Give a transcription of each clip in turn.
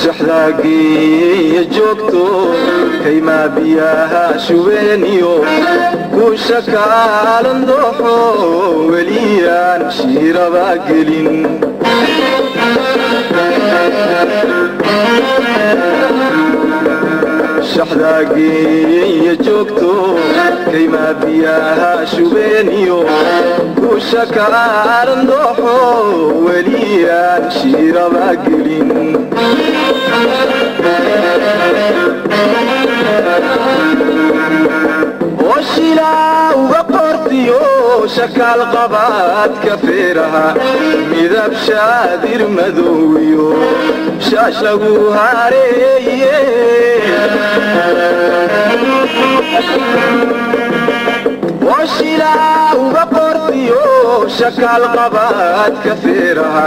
Shaxdaagiiya joogto, kaymaa biyaha shubeeniyo, kuusha kaalan dooxo, weliyaan shiiraba gelin. Shaxdaagiiya joogto, kaymaa biyaha shubeeniyo, kuusha kaalan dooxo, weliyaan shiiraba gelin. Oo shilaa uga qortiyo shakaal qabaadka feeraha, midab shaadir madowiyo shaash lagu hareeye. Oo shilaa uga qortiyo shakaal qabaadka feeraha,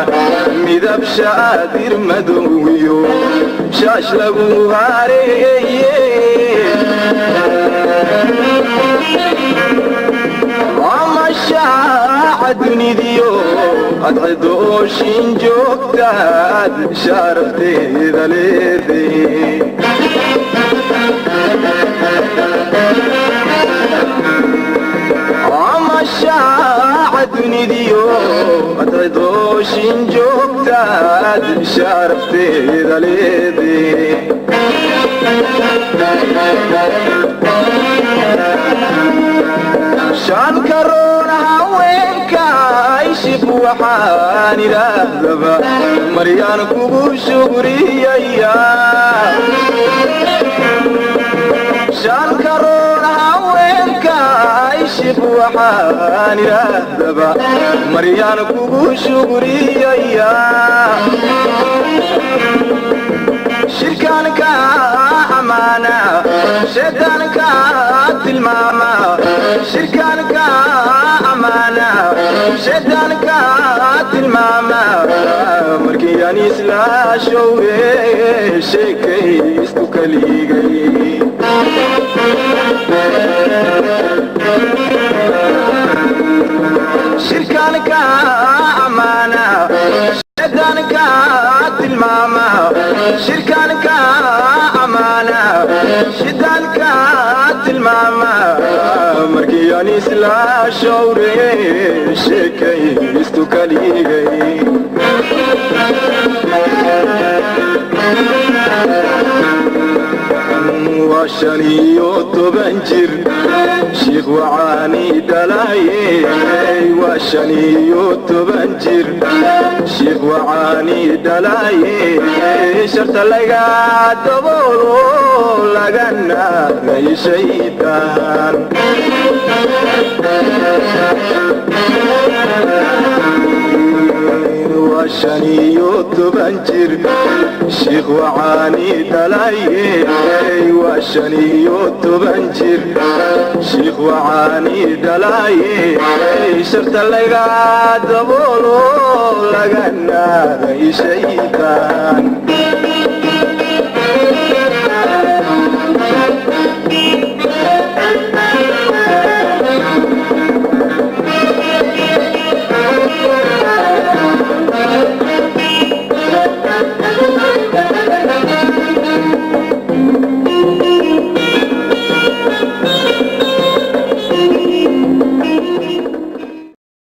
midab shaadir madowiyo shaash lagu hareeye. Amashaaca dunidiyo adcidooshin joogtaad sharafteeda leeday. Amashaaca dunidiyo adcidooshin joogtaad sharafteeda leeday. Shanka roona haweenka ishib, waxaan idhaahdaba maryaan kugu shugriyaya. Shanka roona haweenka ishib, waxaan idhaahdaba maryaan kugu shugriyaya. Shirkaanka amaana, shaydaanka tilmaama. Shirkaanka amaana, shaydaanka tilmaama. Markii aan isla showre sheekaystu kaligay. Shirkaanka amaana, shaydaanka tilmaama. Shirkaanka amaana, shaydaanka tilmaama. Markii aan isla showre sheekaystu kaligay. Waa 15 jir shiikh wacaani dhalaye. Waa 15 jir shiikh wacaani dhalaye. Sharta laga daboolo lagana shaydaan. Waa 15 jir shiikh wacaani dhalaye. Waa 15 jir shiikh wacaani dhalaye. Sharta laga daboolo lagana shaydaan.